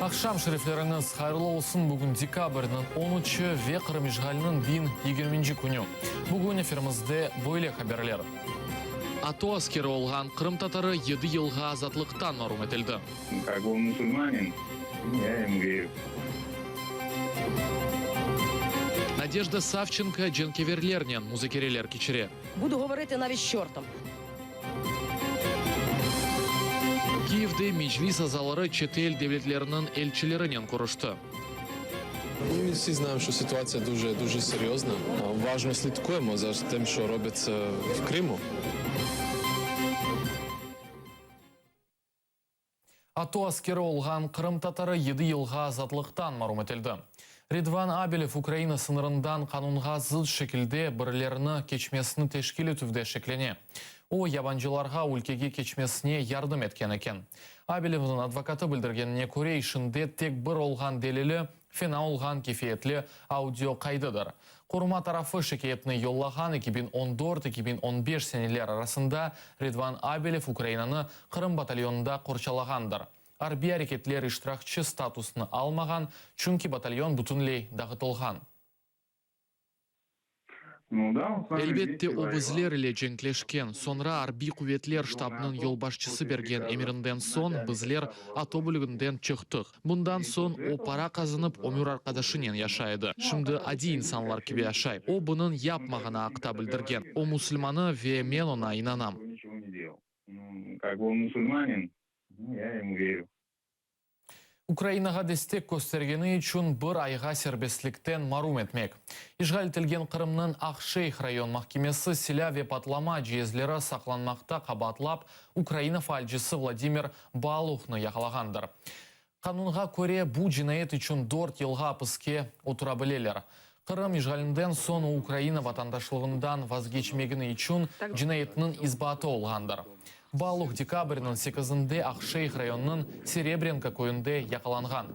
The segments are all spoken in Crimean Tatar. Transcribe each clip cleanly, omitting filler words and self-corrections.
Aqşam şerifleriñiz hayırlı olsun! Bugün dekabrniñ on üçü ve Qırım işğaliniñ 1020-nci künü. Bugün efirimizde böyle haberler. ATO askeri olğan qırımtatarı yedi yılğa azatlıqtan marum etildi. Kak on musulmanin, ya emu veryu. Nadejda Savçenko cenkeverlernen muzakereler keçire. Budu govoriti navit s çortom. Kiyevde Meclis azaları çetel devletleriniñ elçilerinen körüşti. ATO askeri olğan qırımtatarı yedi yılğa azatlıqtan marum etildi. Ridvan Abelev Ukraina sıñırından qanunğa zıt şekilde birilerini keçmesini teşkil etüvde şeklene. O, yabancılarğa ülkege keçmesine yardım etken eken. Abelevniñ advokatı bildirgenine köre, işinde tek bir olğan delili, fena olğan kefiyetli audio qaydıdır. Qoruma tarafı şikâyetni yollağan 2014, 2015 seneler arasında Ridvan Abelev Ukrainanı Qırım batalyonında qorçalağandır. Arbiy areketler iştirakçi statusını almağan, çünki batalyon bütünley dağıtılğan. Elbette, o bizler ile cenkleşken, soñra arbiy quvetler ştabınıñ yolbaşçısı bergen emirinden soñ bizler ATO bölüginden çıqtıq. Bundan soñ o para qazanıp, ömür arqadaşınen yaşay edi. Şimdi adiy insanlar kibi yaşay. O, bunıñ yapmağanı aqta bildirgen. O, musulmanı ve men oña inanam. Ukrainağa destek köstergeni içün bir ayğa serbestlikten marum etmek. İşğal etilgen Qırımnıñ Aqşeyh rayon mahkemesi silâ ve patlama ciyezleri saqlanmaqta qabaatlap, Ukraina faalcisi Vladimir Baluhnı yaqalağandır. Qanunğa köre, bu cinayet içün dört yılğa apiske otura bileler. Qırım işğalinden soñ o Ukraina vatandaşlığından vazgeçmegini içün cinayetniñ isbatı olğandır. Baluh dekabrniñ sekizinde Aqşeyh rayonınıñ Serebrenka köyünde yaqalanğan.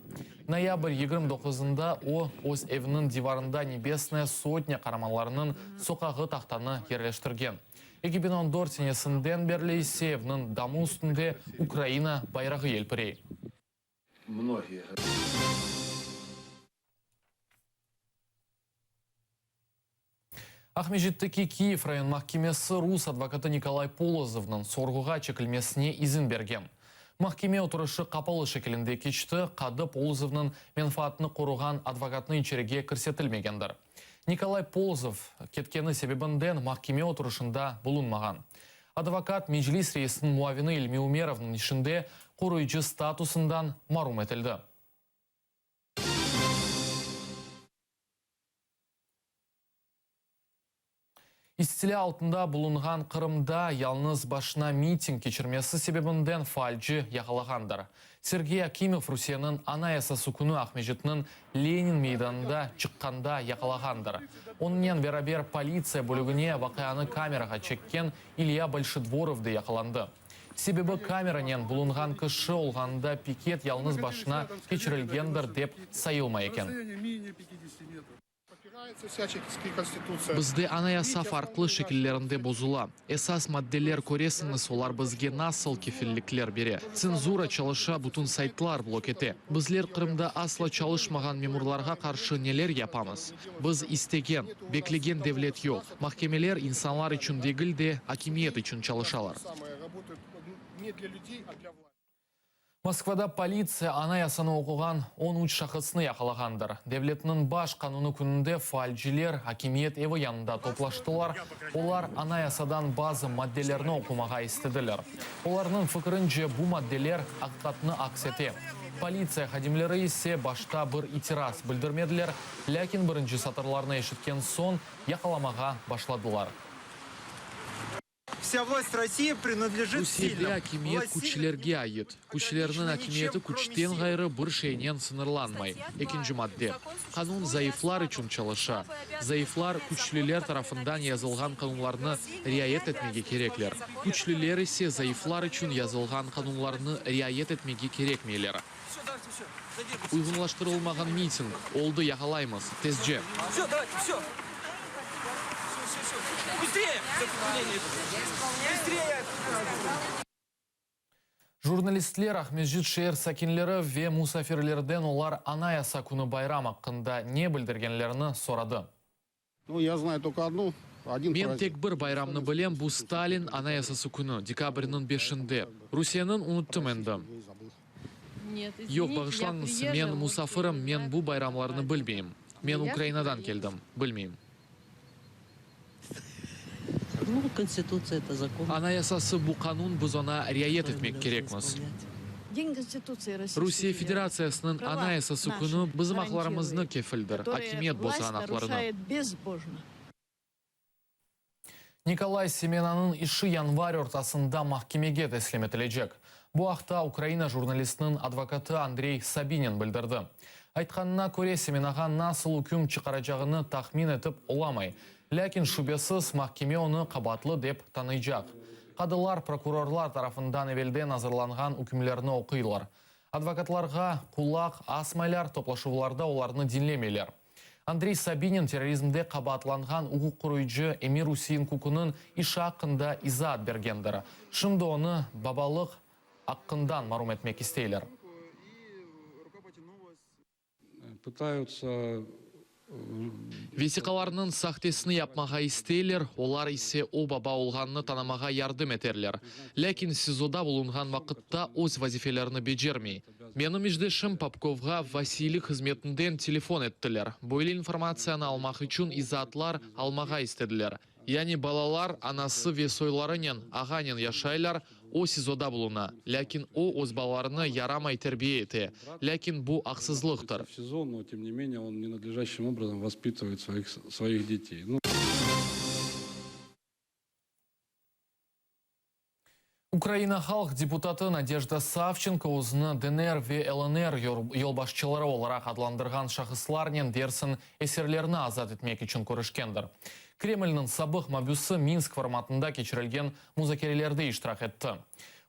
Noyabr 29-nda o, öz eviniñ divarında Nebesnaya sotnâ qaramanlarınıñ soqağı tahtanı yerleştirgen. 2014 senesinden berli ise evniñ damı üstünde Ukraina bayrağı yelpirey. Aqmescitteki Kiyev rayon mahkemesi rus advokatı Nikolay Polozovnıñ sorğuğa çekilmesine izin bergen. Mahkeme oturışı qapalı şekilinde keçti, qadı Polozovnıñ menfaatını qoruğan advokatnı içerige kirsetilmegendir. Nikolay Polozov ketkeni sebebinden mahkeme oturışında bulunmağan. Advokat Meclis reisiniñ muavini İlmi Umerovnıñ işinde qoruyıcı statusından marum etildi. İstilâ altında bulunğan Qırımda yalñız başına miting keçirmesi sebebinden faalci yaqalağandır. Sergey Akimov Rusiyeniñ Anayasası künü Aqmescitniñ Lenin meydanında çıqqanda yaqalağandır. Onıñnen beraber politsiya bölügine vaqianı kamerağa çekken İlya Bolşedvorov de yaqalandı. Sebebi kameranen bulunğan kişi olğanında piket yalñız başına keçirilgendir dep sayılmay eken. Bizde Anayasa farqlı şekillerinde bozula. Esas maddeler, köresiñiz, olar bizge nasıl kefillikler bere. Tsenzura çalışa, bütün saytlar blok ete. Bizler Qırımda asla çalışmağan memurlarğa qarşı neler yapamız? Biz istegen, beklegen devlet yoq. Mahkemeler insanlar içün degil de, akimiyet içün çalışalar. Moskvada politsiya Anayasanı oquğan 13 şahısnı yaqalağandır. Devletniñ baş qanunı kününde faalciler akimiyet evi yanında toplaştılar, olar Anayasadan bazı maddelerni oqumağa istediler. Olarnıñ fikirince, bu maddeler aqiqatnı aks ete. Politsiya hadimleri ise başta bir itiraz bildirmediler, lâkin birinci satırlarnı eşitken soñ yaqalamağa başladılar. Vsâ vlast Rossii prinadlejit Rusiyede silnym. akimiyet Vlast silnych küçlerge ne ait. Küçlerniñ ograniçena akimiyeti niçem, kromi küçten sil. ğayrı bir şeynen sıñırlanmay. Ekinci madde. Qanun zayıflar içün çalışa. Zayıflar küçlüler tarafından yazılğan qanunlarnı riayet etmege kerekler. Küçlüler ise zayıflar içün yazılğan qanunlarnı riayet etmege kerekmeyler. Uyğunlaştırılmağan miting. Oldı, yaqalaymız. Tezce. Jurnalistler Aqmescit şeer sakinleri ve musafirlerden olar Anayasa künü bayram aqqında ne bildirgenlerini soradı. Men tek bir bayramnı bilem, bu Stalin Anayasası künü, dekabrniñ beşinde. Rusiyeniñ unuttım endi. Yoq, bağışlañız, men musafirim, men bu bayramlarnı bilmeyim. Men Ukrainadan keldim, bilmeyim. Anayasası bu qanun, biz oña riayet etmek kerekmiz. Rusiye Federatsiyasınıñ Anayasası künü bizim aqlarımıznı kefildir, akimiyet bozğan aqlarını. Nikolay Semenanıñ işi yanvar ortasında mahkemege teslim etilecek. Bu aqta Ukraina jurnalistiniñ advokatı Andrey Sabinin bildirdi. Aytqanına köre, Semenağa nasıl üküm çıqaracağını tahmin etip olamay. Lâkin, şübesiz, mahkeme onı qabaatlı dep tanıycaq. Qadılar prokurorlar tarafından evelden azırlanğan ükümlerni oquylar. Advokatlarğa qulaq asmaylar, toplaşuvlarda olarnı diñlemeyler. Andrey Sabinin terrorizmde qabaatlanğan uquq qoruyıcı Emir-Usein Kukunıñ işi aqqında izaat bergendir. Şimdi onı babalıq aqqından marum etmek isteyler. Vesiqalarnıñ sahtesini yapmağa isteyler, olar ise o baba olğanını tanımağa yardım eterler. Lâkin SİZOda bulunğan vaqıtta öz vazifelerini becermey. Menim işdeşim Popkovğa vasiylik hızmetinden telefon ettiler, böyle informatsiyanı almaq içün izaatlar almağa istediler. Yani balalar anası ve soylarınen, ağanen yaşaylar, o SİZOda buluna, lâkin o öz balalarını yaramay terbiye ete. Lâkin bu aqsızlıqtır. Ukraina halq deputatı Nadejda Savçenko özüni DNR ve LNR yolbaşçıları olaraq adlandırğan şahıslarnen dersiñ esirlerni azat etmek içün körüşkendir. Kremlniñ sabıq mabüsi Minsk formatında keçirilgen muzakerelerde iştirak etti.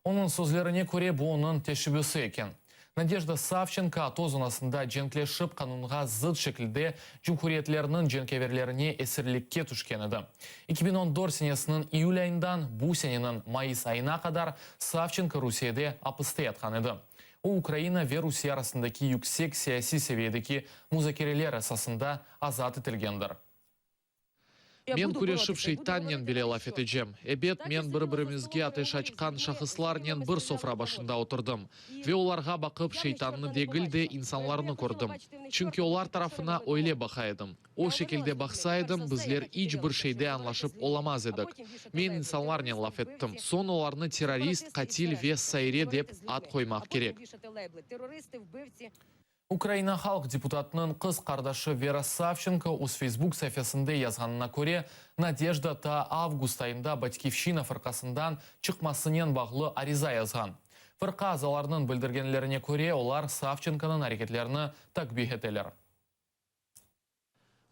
Onıñ sözlerine köre, bu onıñ teşebbüsi eken. Nadejda Savçenko ATO zonasında cenkleşip, qanunğa zıt şekilde cumhuriyetlerniñ cenkâverlerine esirlikke tüşken edi. 2014 senesiniñ iyül ayından bu seneniñ mayıs ayına qadar Savçenko Rusiyede apiste yatqan edi. O, Ukraina ve Rusiye arasındaki yüksek siyasiy seviyedeki muzakereler esasında azat etilgendir. Men küreşip şeytannen bile laf etecem. Ebet, men bir-birimizge ateş açqan şahıslarnen bir sofra başında oturdım. Ve olarğa baqıp, şeytannı degil de, insanlarnı kördim. Çünki olar tarafına öyle baqa edim. O şekilde baqsa edim, bizler iç bir şeyde añlaşıp olamaz edik. Men insanlarnen laf ettim. Soñ olarnı terrorist, qatil ve saire dep ad qoymaq kerek. Ukraina halq deputatınıñ qız qardaşı Vera Savçenko öz Facebook saifesinde yazğanına köre, Nadejda ta avgust ayında Batkivşçina fırqasından çıqmasınen bağlı ariza yazğan. Fırqa azalarınıñ bildirgenlerine köre, olar Savçenkonıñ areketlerini takbih eteler.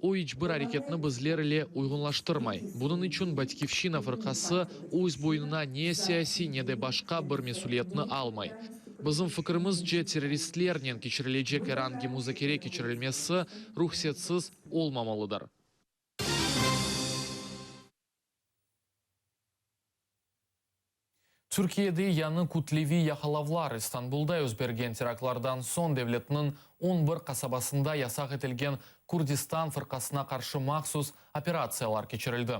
O iç bir areketni bizler ile uyğunlaştırmay. Bunıñ içün Batkivşçina fırqası öz boynuna ne siyasiy, ne de başqa bir mesüliyetni almay. Bizim fikirimizce, terroristlernen keçirilecek er angi muzakere keçirilmesi ruhsetsiz olmamalıdır. Türkiyede yañı kütleviy yaqalavlar İstanbulda yüz bergen teraktlardan soñ devletniñ on bir qasabasında yasaq etilgen Kürdistan fırqasına qarşı mahsus operatsiyalar keçirildi.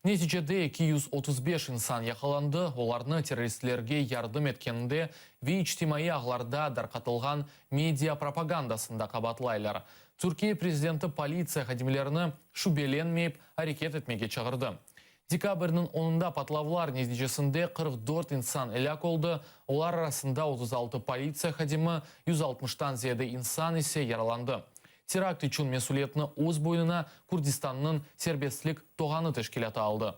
Neticede 235 insan yaqalandı, olarnı terroristlerge yardım etkeninde ve içtimaiy ağlarda darqatılğan media propagandasında qabaatlaylar. Türkiye prezidenti politsiya hadimlerini şübelenmeyip areket etmege çağırdı. Dekabrniñ onunda patlavlar neticesinde 44 insan elâk oldı, olar arasında 36 politsiya hadimi, 160-tan ziyade insan ise yaralandı. Terakt içün mesüliyetni öz boynuna Kürdistannıñ Serbestlik Toğanı teşkilâtı aldı.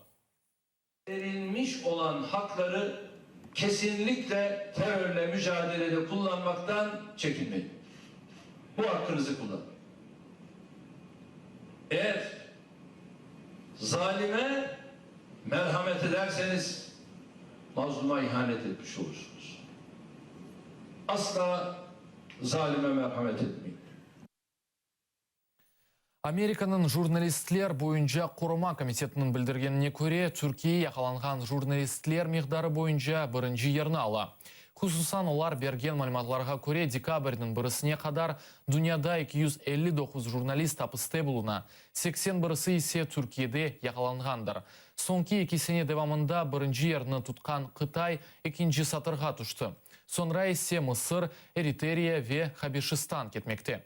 Verilmiş olan hakları kesinlikle terörle mücadelede kullanmaktan çekinmeyin. Bu hakkınızı kullanın. Eğer zalime merhamet ederseniz mazluma ihanet etmiş olursunuz. Asla zalime merhamet etmeyin. Amerikanıñ jurnalistler boyunca qoruma komitetiniñ bildirgenine köre, Türkiye yaqalanğan jurnalistler miqdarı boyunca birinci yerni ala. Hususan, olar bergen malümatlarğa köre, dekabrniñ birisine qadar dünyada 259 jurnalist apiste buluna, seksen birisi ise Türkiyede yaqalanğandır. Soñki eki sene devamında birinci yerni tutqan Qıtay ekinci satırğa tüşti. Soñra ise Mısır, Eriteriya ve Habeşistan ketmekte.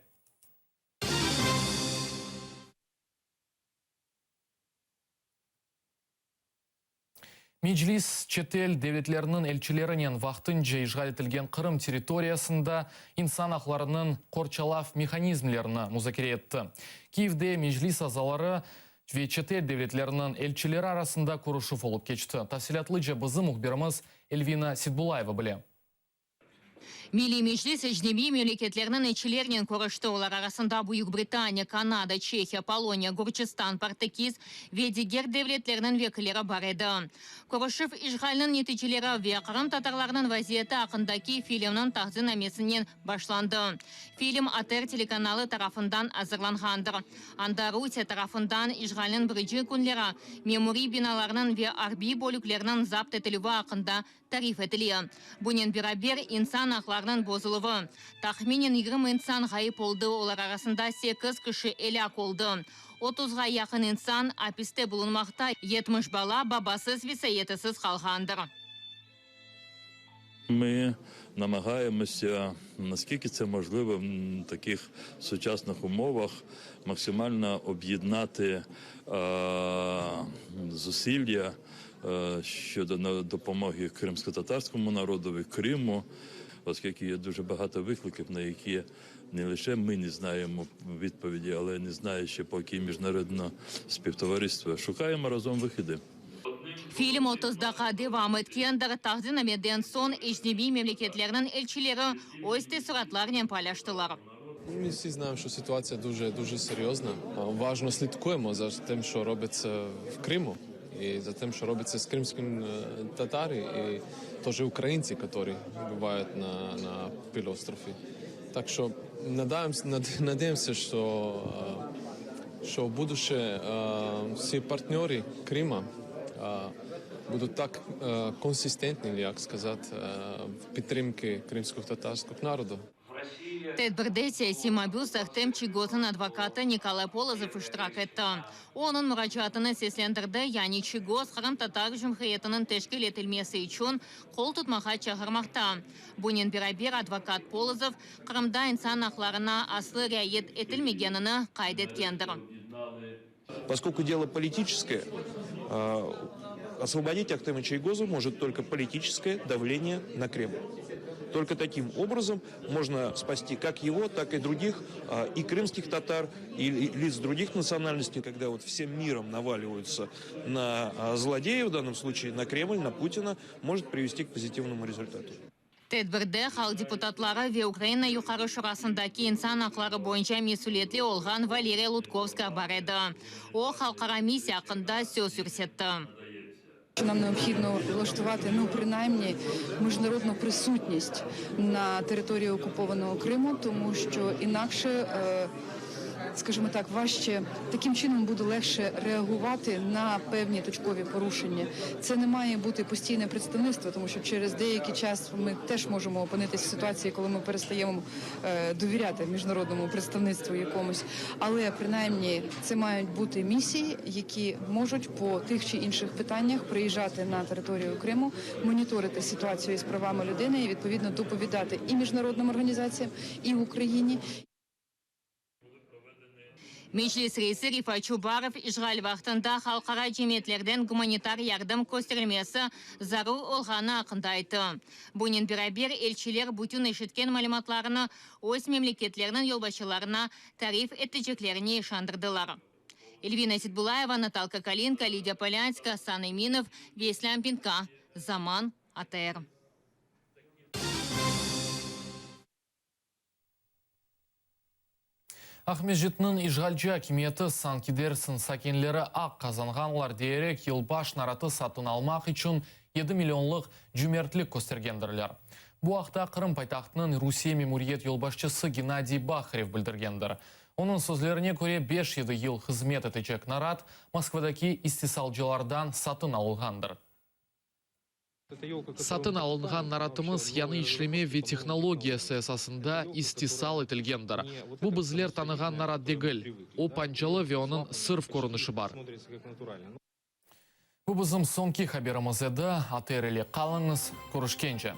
Meclis, çetel devletleriniñ elçilerinen vaqtınca işğal etilgen Qırım territoriyasında insan aqlarınıñ qorçalav mehanizmlerini muzakere etti. Kiyevde Meclis azaları ve çetel devletleriniñ elçileri arasında körüşüv olıp keçti. Tafsilâtlıca bizim mühbirimiz Elvina Setbulayeva bile. Milliy Meclis ecnebiy memleketlerniñ elçilerinen körüşti, olar arasında Büyük Britaniya, Kanada, Çehiya, Poloniya, Gürcistan, Portekiz ve diger devletlerniñ vekilleri bar edi. Körüşüv işğalniñ neticeleri ve qırımtatarlarnıñ vaziyeti aqqındaki filmniñ taqdimnamesinen başlandı. Film ATR telekanalı tarafından azırlanğandır. Anda Rusiye tarafından işğalniñ birinci künleri memuriy binalarnıñ ve arbiy bölüklerniñ zapt etilüvi aqqında tarif etile. Bunen beraber, insan aqlarınıñ bozuluvı. Tahminen 20 insan ğayıp oldı, olar arasında sekiz kişi elâk oldı. Otuzğa yaqın insan apiste bulunmaqta, 70 bala babasız vesayetisiz qalğandır. Ми намагаємося, наскільки це можливо в таких сучасних умовах, максимально об'єднати зусилля щодо допомоги кримськотатарському народові, Криму, оскільки є дуже багато викликів, на які не лише ми не знаємо відповіді, але не знає ще поки міжнародне співтовариство. Шукаємо разом виходи. Film 30 daqqa devam etkendir. Taqdimnameden soñ ecnebiy memleketlerniñ elçileri öz teessuratlarınen paylaştılar. Ми всі знаємо, що ситуація дуже дуже серйозна. Уважно слідкуємо за тим, що робиться в Криму, і за тим, що робиться з кримськими татари, і теж українці, які бувають на, на півострові. Так що надіємося, що, що в будуще всі партнери Крима будуть так консистентні, як сказати, в підтримці кримського татарського народу. Tedbirde siyasiy mabüs Ahtem Çiygoznıñ advokatı Nikolay Polozov iştirak etti. O, onıñ muracaatını seslendirdi, yani Çiygoz qırımtatar cumhuriyetiniñ teşkil etilmesi içün qol tutmağa çağırmaqta. Bunen beraber, advokat Polozov, Qırımda insan aqlarına aslı riayet etilmegenini qayd etkendir. Поскольку дело политическое, освободить Ахтема Чийгоза может только политическое давление на Кремль. Только таким образом можно спасти как его, так и других, и крымских татар, и лиц других национальностей, когда вот всем миром наваливаются на злодея, в данном случае на Кремль, на Путина, может привести к позитивному результату. Tedbirde halq deputatları ve Ukraina Yuqarı Şurasındaki insan aqları boyunca mesüliyetli olğan Valeriya Lutkovskaya bar edi. O, halqara missiya aqqında söz yürsetti. Нам необхідно влаштувати, ну, принаймні міжнародну присутність на території окупованого Криму, тому що інакше, скажімо так, важче, таким чином буде легше реагувати на певні точкові порушення. Це не має бути постійне представництво, тому що через деякий час ми теж можемо опинитися в ситуації, коли ми перестаємо довіряти міжнародному представництву якомусь. Але принаймні це мають бути місії, які можуть по тих чи інших питаннях приїжджати на територію Криму, моніторити ситуацію із правами людини і відповідно доповідати і міжнародним організаціям, і Україні. Meclis reisi Refat Çubarov işğal vaqtında halqara cemiyetlerden gumanitar yardım kösterilmesi zarur olğanı aqqında ayttı. Bunen beraber, elçiler bütün eşitken malümatlarını öz memleketleriniñ yolbaşçılarına tarif eteceklerine işandırdılar. Elvina Setbulayeva, Natalka Kalinka, Lidiya Polânska, Asan Eminov ve İslâm Pinka, Zaman, ATR. Aqmescitniñ işğalci akimiyeti sanki dersiñ sakinleri aq qazanğanlar deyerek yılbaş naratı satın almaq içün yedi millionlıq cümertlik köstergendirler. Bu aqta Qırım paytahtınıñ Rusiye memuriyet yolbaşçısı Gennadiy Baharev bildirgendir. Onıñ sözlerine köre, beş-yedi yıl hızmet etecek narat Moskvadaki istisalcılardan satın alınğandır. Satın alınğan naratımız yañı işleme ve tehnologiyası esasında istisal etilgendir. Bu bizler tanığan narat degil. O pancalı ve onıñ sırf körünişi bar. Bu bizim soñki haberimiz edi. ATR ile qalıñız, körüşkence!